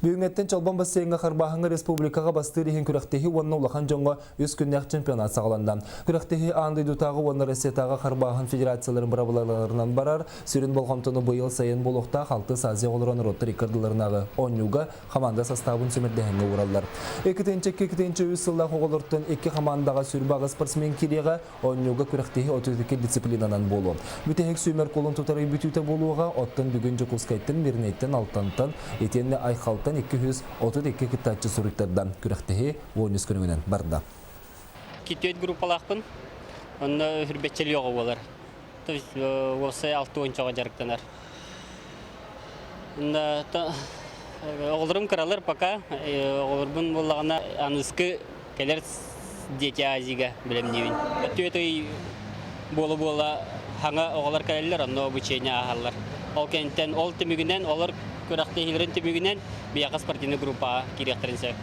Бүгүҥҥэттэн Чолбон бассейҥҥа харбааһыҥҥа республикаҕа бастыыр иһин күрэхтэһии уонна улахан дьоҥҥо үс күннээх чемпионат саҕаланна. Күрэхтэһии аан дойдутааҕы уонна Россиятааҕы харбааһын федерацияларын бырабылаларынан барар. Сүрүн болҕомтону быйыл сайын буолуохтаах алтыс Азия оҕолоро норуоттар икки ардыларынааҕы оонньууга хамаанда састаабын сүүмэрдээһиҥҥэ уураллар. 2002-2003 сыллаах оҕолортон икки хамаандаҕа сүүрбэ спортсмен киириэҕэ, Оонньууга күрэхтэһии 32 дисциплинанан буолуо. Бүтэһик сүүмэр кулун тутар ый бүтүүтэ буолуоҕа, оттон бүгүн Дьокуускайтан, Мирнэйтэн, Алтантан, итиэннэ Айхалтан 232 кыттааччы суруйтарда. Күрэхтэһии 13 күнүгүнэн барда. Китүөт группалаахпын. Онно үрбэччэли оҕо буолар. То есть уопсай алта уончаҕа дьарыктанар. Оҕолорум кыралар пока. Оҕолорбун буоллаҕына аныскы кэлэр Дети Азига бэлэмниибин. Түөрт ый буола-буола хаҥа оҕолор кэлэллэр, онно обучение ааһаллар. Ол кэнниттэн, ол түмүгүнэн, олор күрэхтэһиилэрин түмүгүнэн биһиэхэ спортивный группаҕа киириэхтэрин сөп.